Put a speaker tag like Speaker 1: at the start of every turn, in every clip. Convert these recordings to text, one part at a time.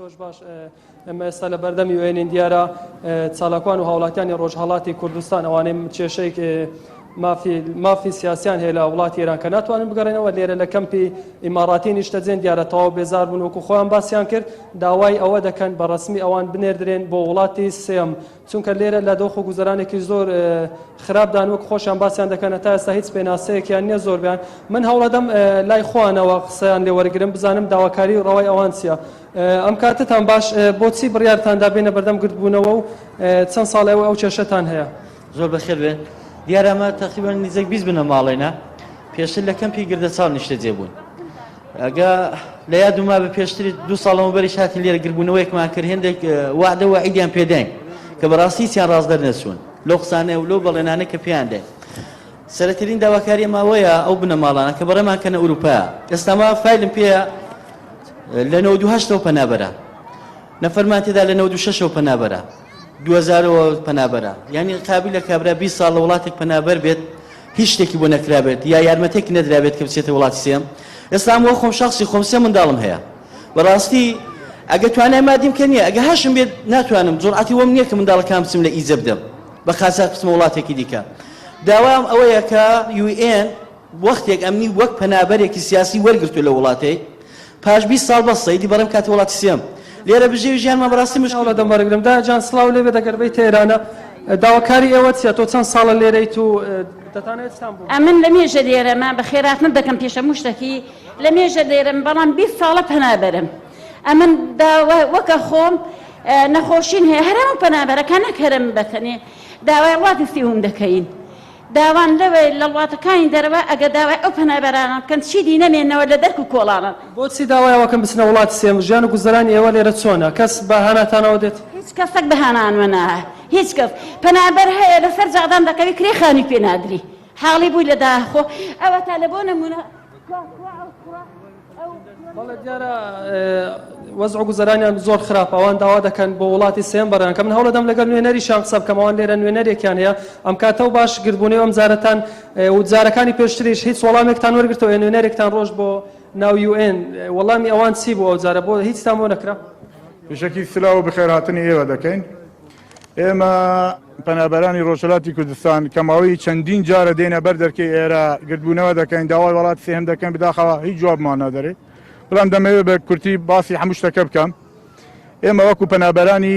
Speaker 1: تۆش باش. ئێمە ئێستا لە بەردەم یوئێنین دیارە چالاکوان و هاوڵاتیانی ڕۆژهەڵاتی کوردستان ئەوانەی کێشەی مافی مافی سیاسیان هەیە لە وڵاتی ئێران کە ناتوانن بگەڕێنەوە لێرە لە کەمپی ئیماڕاتی نیشتەجێن دیارە تەواو بێزار بوون وەکو خۆیان باسیان کرد داوای ئەوە دەکەن بە ڕەسمی ئەوان بنێردرێن بۆ وڵاتی سێم چونکە لێرە لە دۆخ و گوزەرانێکی زۆر خراپدان وەک خۆشیان باسیان دەکەن هەتا ئێستا هیچ پێناسەیەکیان نییە زۆربیان من هەوڵەدەم لای خۆیانەوە قسەیان لێ وەرگرم بزانم داواکاری و ڕەوای ئەوان چییە ئەم کاتتان باش بۆچی بڕیارتاندا بێنە بەردەم گردبوونەوە و چەند ساڵ ئێوە ئەو کێشەتان هەیە؟
Speaker 2: زۆر بەخێر بێن دیارە ئەمە تەقریبا نزیک 20 بنەماڵەینە پێشتر لە کەمپی گردەچاڵ نیشتەجێ بوون ئەگە لە یاد و مابێ پێشتر دوو ساڵ لەمەوبەریش هاتین لێرە گربوونەوەیەکمان کرد هێندێک وعدە وەعیدیان پێداین کە بەڕاستی هیچیان ڕاست دەرنەچوون لەو قسانە و لەو بەڵێنانە کە پێیان داین سەرەترین داواکاری ئەمەوەیە ئەو بنەماڵانە کە بەڕێمان کەنە ئەوروپا ئێستا ما فایلم پێیە لە 98ەوە پەنابەرە نەفەرمان تێدا لە 96ەوە پەنابەرە 2000ەوە پەنابەرە یعنی قابل لە کابرا 20 ساڵ لە وڵاتێک پەنابەر بێت هیچ شتێکی بۆ نەکرابێت یا یارمەتێکی نەدرابێت کە بچێتە وڵاتی سێیەم ئێستا ئەم وە خۆم شەخسی خۆم سێ منداڵم هەیە بەڕاستی ئەگە توانای مادیم کە نییە ئەگە هەشم بێت ناتوانم جوڕعەتی وەم نییە کە منداڵەکان بچم لە ئیجە بدەم بە قاچاخ بچمە وڵاتێکی دیکە داوام ئەوەیە کە UN وەختێک ئەمنی وەک پەنابەرێکی سیاسی وەرگرتو لە وڵاتەی پاش 20 ساڵ بەس سەیدی بەڕێم کاتی وڵاتی سێم لێرە بژێوی ژیانمان بەڕاستی مشکل
Speaker 1: لە دەم وەرگرم دایە جان سڵاو لێ بێت ئەگەر بێیتە ئێرانە داواکاری ئێوە چیە تۆ چەند ساڵە لێرەیت و دەتانەوێت چتان بۆ
Speaker 3: ئەمن لە مێژە لێرەمە بەخێرهاتنت دەکەم پێش هەموو شتەکی لە مێژە لێرەم بەڵام 20 ساڵە پەنابەرم ئەمن داوا وەکە خۆم نەخۆشین هەیە هەر هەموو پەنابەرەکان نەک هەرم بەتەنێ داوای وڵاتی سێوم دەکەین داوان لەوێ لە ڵواتەکانی دەرەوە ئەگەر داوای ئەو پەنابەرانە بکەن چیدی نەمێنەوە لە دەرک و کۆڵانان.
Speaker 1: بۆچی داوای ئەوە کەن بچنە وڵاتی سێیەم؟ ژیان و گوزەرانی ئێوە لێرە چۆنە؟ کەس بە هاناتانەوە دێت؟
Speaker 3: هیچ کەسەک بە هانانوە نایە هیچ کەس. پەنابەر هەیە لەسەر جادان دەکەوی کرێ خانوی پێ نادری حاڵی بووی لە داخۆ ئەوەتا لە بۆ نمونە کوا کوا ئەو کوڕە
Speaker 1: بەڵێ دیارە وەزع و گوزەرانیان زۆر خراپە ئەوان داوا دەکەن بۆ وڵاتی سێم بەڕێیان کە من هەوڵەدەم لەگەڵ نوێنەریشیان قسە بکەم ئەوان لێرە نوێنەرێکیان هەیە ئەم کاتە و باش گردبوونەوە ئەم جارەتان و جارەکانی پێشتریش هیچ وەڵامێکتان وەرگرتەوە نوێنەرێکتان ڕۆژ بۆ ناو UN وەڵامی ئەوان چی بوو ئەو جارە بۆ هیچتان بۆ نەکرا
Speaker 4: پێشەکی سلاو و بەخێرهاتنی ئێوە دەکەین. ئێمە پەنابەرانی ڕۆژهەلاتی کوردستان کە ماوەی چەندین جارە دێنە بەر دەرکەی ئێرە گردبوونەوە دەکەین داوای وڵاتی سێهەم دەکەن بداخەوە هیچ جوابمان نادەرێ بەڵام دەمەوێت بە کورتی باسی هەموو شتەکە بکەم ئێمە وەکو پەنابەرانی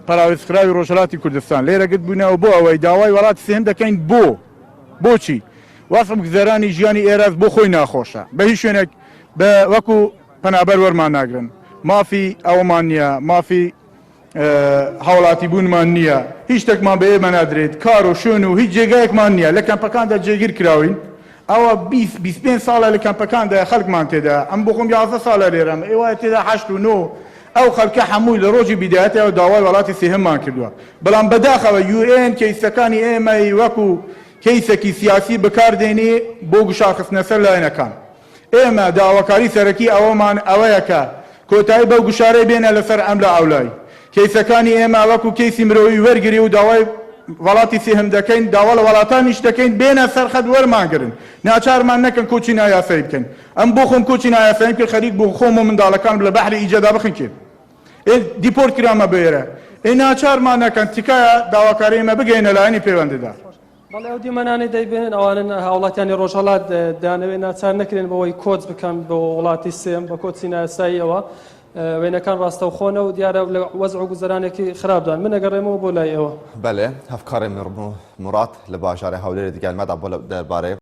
Speaker 4: پەراوێزخراوی ڕۆژهەلاتی کوردستان لێرە گردبوونەوە بۆ ئەوەی داوای وڵاتی سێهەم دەکەین بۆ بۆچی وەزعم گوزەرانی ژیانی ئێرە بۆ خۆی ناخۆشە بە هیچ شوێنێک بە وەکو پەنابەر وەرمان ناگرن مافی ئەوەمان نییە مافی هاوڵاتی بوونمان نییە، هیچ شتێکمان بە ئێمە نادرێت، کار و شوێن و هیچ جێگایەکمان نییە، لە کەمپەکاندا جێگیر کراوین، ئەوە 20 25 ساڵە لە کەمپەکاندا خەڵکمان تێدا، ئەم بۆ خۆم 11 ساڵە لێرەم، ئێوە تێدا هەشت و نۆ، ئەو خەڵکە هەمووی لە ڕۆژی بیدایەتەوە داوای وڵاتی سێهەممان کردووە، بەڵام بەداخەوە UN کەیسەکانی ئێمەی وەکو کەیسێکی سیاسی بەکار دێنێ بۆ گوشارخستنە سەر لایەنەکان. ئێمە داواکاری سەرەکی ئەوەمان ئەوەیە کە کۆتایی بەو گوشارەی بێنە لەسەر ئەملا ئەولای. کەیسەکانی ئێمە وەکو کەیسی مرۆیی وەرگری و داوای وەڵاتی سێهەم دەکەین، داوا لە وەڵاتانیش دەکەین بێنە سەر خەت وەرمانگرن، ناچارمان نەکەن کۆچی نایاسایی بکەین. ئەم بۆ خۆم کۆچی نایاساییم کرد خەریک بوو خۆم و منداڵەکانم لە بەحری ئیجەدا بخنکێن. ئێ دیپۆرت کرامە بۆ ئێرە. ئێ ناچارمان نەکەن تکایە داواکاری ئێمە بگەیەنە لایەنی پەیوەندیدار.
Speaker 1: بەڵێ ئەو دیمەنانەی دەیبینن ئەوانن هاوڵاتیانی ڕۆژهەڵات دەیانەوێت ناچار نەکرێن بەوەی کۆچ بکەن بۆ وڵاتی سێم بە کۆچی نایاساییەوە وێنەکان ڕاستەوخۆنە و دیارە لە وەزع و گوزەرانێکی خراپدان من ئەگەڕێمەوە بۆ لای ئێوە.
Speaker 5: بەلێ هەڤکارێ موراد لە باژارێ هەولێرێ دیگەل مەدا بۆ دەربارەێ.